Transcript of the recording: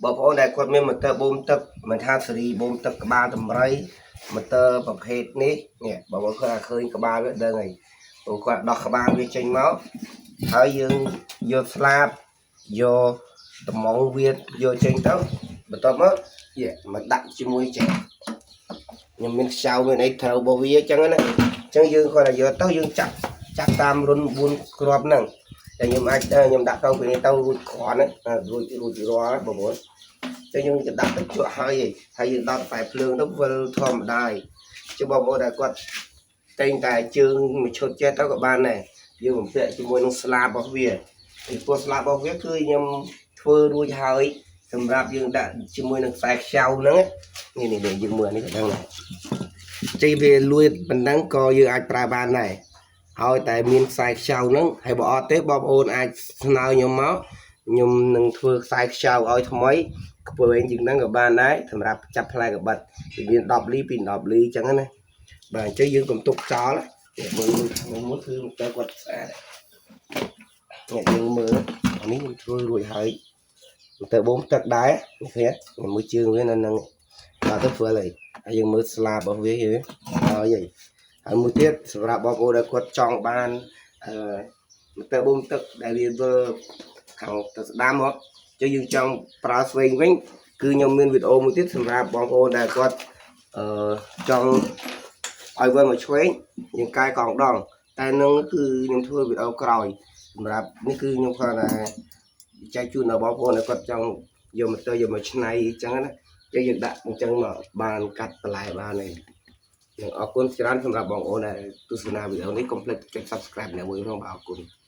បងប្អូនដែលគាត់មានម៉ូទ័របូមទឹកមិនថាសេរីបូមទឹកក្បាលតម្រៃម៉ូទ័រប្រភេទនេះនេះបងប្អូនគាត់ឃើញក្បាលវាដឹងហើយព្រោះគាត់ដោះក្បាលវាចេញមកហើយយើងយកស្លាបយកតំងវាយកចេញទៅបន្ទាប់មកយេមកដាក់ជាមួយចេះខ្ញុំមានខ្ចៅមានអីត្រូវរបស់វាអញ្ចឹងណាអញ្ចឹងយើងគាត់តែយកទៅយើងចាប់ចាប់តាមរុន4គ្រាប់ហ្នឹងតែខ្ញុំអាចខ្ញុំដាក់ទៅពីនេះទៅរួចគ្រាន់ណារួចរួចរាល់បងប្អូន ចឹងយើងจะដាក់ទៅជក់ហើយហើយយើងដោតខ្សែភ្លើងទៅវិលធម្មតាហើយជបងប្អូនដែលគាត់តែងតែជើងមួយឈុតចេះទៅក៏បានដែរយើងបំពាក់ជាមួយនឹងស្លាបរបស់វាពីព្រោះស្លាបរបស់វាគឺខ្ញុំធ្វើរួចហើយសម្រាប់យើងដាក់ជាមួយនឹងខ្សែខ្ចៅហ្នឹងនេះនេះយើងមើលនេះក៏ដឹងដែរចេះវាលួចប៉ុណ្ណឹងក៏យើងអាចប្រើបានដែរហើយតែមានខ្សែខ្ចៅហ្នឹងហើយបើអត់ទេបងប្អូនអាចស្នើខ្ញុំមកខ្ញុំនឹងធ្វើខ្សែខ្ចៅឲ្យថ្មី ខ្ពើវិញជាងហ្នឹងក៏បានដែរសម្រាប់ចាប់ផ្លែកបិតវាមាន10លីពី10លីអញ្ចឹងណាបាទអញ្ចឹងយើងកុំទុកចោលនេះមើលមួយមួយគឺតើគាត់ស្អាតនេះយើងមើលអានេះខ្ញុំធ្វើរួចហើយទៅបូមទឹកដែរនេះឃើញខ្ញុំមើលជើងវានៅនឹងដល់ទៅធ្វើហើយហើយយើងមើលស្លាបរបស់វាយហើយហើយមួយទៀតសម្រាប់បងប្អូនដែលគាត់ចង់បានអឺទៅបូមទឹកដែលវាវិលខាងទៅស្ដាំហ៎ចឹងយើងចង់ប្រើស្វែងវិញគឺខ្ញុំមានវីដេអូមួយទៀតសម្រាប់បងប្អូនដែលគាត់អឺចង់ឲ្យវិលមកឆ្វេងយើងកែកង់ដងតែនឹងគឺខ្ញុំធ្វើវីដេអូក្រោយសម្រាប់នេះគឺខ្ញុំគាត់ថាចែកជូនដល់បងប្អូនដែលគាត់ចង់យកមកទៅយកមកឆ្នៃអញ្ចឹងណាចឹងយើងដាក់អញ្ចឹងមកបានកាត់បន្លែបានហើយនឹងអរគុណច្រើនសម្រាប់បងប្អូនដែលទស្សនាវីដេអូនេះកុំភ្លេចចុច Subscribe អ្នកមួយផងបាទអរគុណ។